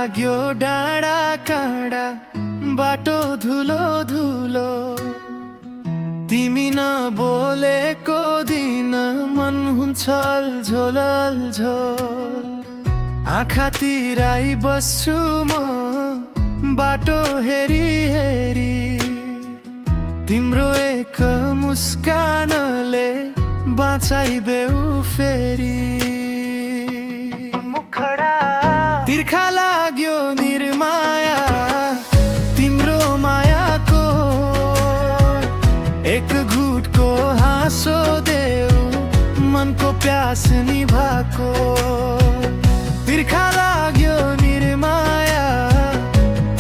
लाग्यो डाँडा काँडा बाटो धुलो धुलो तिमी नबोलेको दिन मन हुन्छ अल्झोल अल्झोल आँखातिर बस्छु म बाटो हेरी हेरी तिम्रो एक मुस्कानले बाँचाइदेऊ फेरि मुखडा तिर्खा लाग्यो निर्माया तिम्रो मायाको एक घुटको हाँसो देऊ मनको प्यास निभाको तिर्खा लाग्यो निर्माया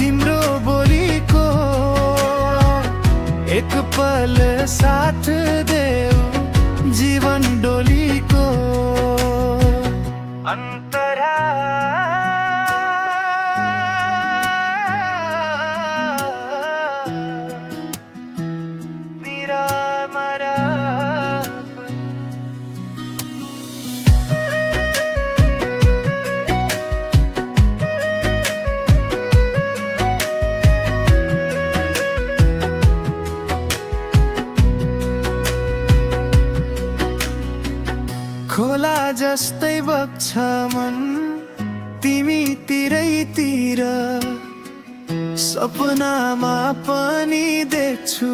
तिम्रो बोलीको एक पल साथ देऊ जीवन डोलीको अन्तरा मेरा मरा खोला जस्तै बग्छ मन तिमी तिरैतिर सपनामा पनि देख्छु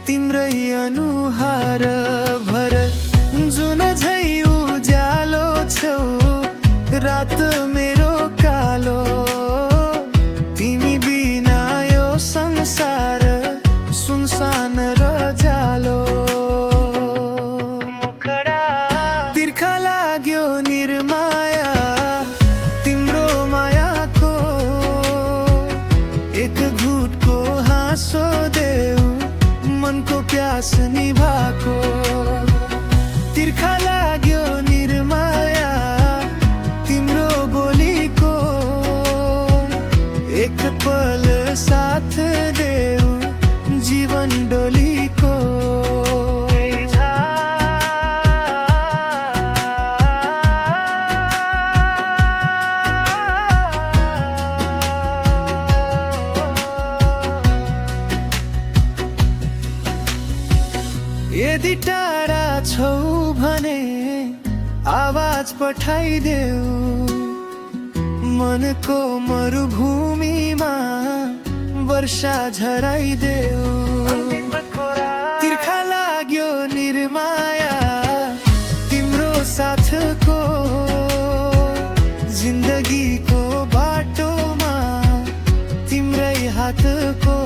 तिम्रै अनुहार भर जुन झै उज्यालो छौ रात मेरो कालो तिमी बिना यो संसार सुनसान र जालो निर्माया तिम्रो मायाको एक घुटको हाँसो देऊ मनको प्यास निभाको तिर्खा लाग्यो निर्माया तिम्रो बोलीको एक पल साथ देऊ जीवन डोलीको यदि टाढा छौ भने आवाज पठाइदेऊ मनको मरुभूमिमा वर्षा झराइदेऊ तिर्खा लाग्यो निर्माया तिम्रो साथको जिन्दगीको बाटोमा तिम्रै हातको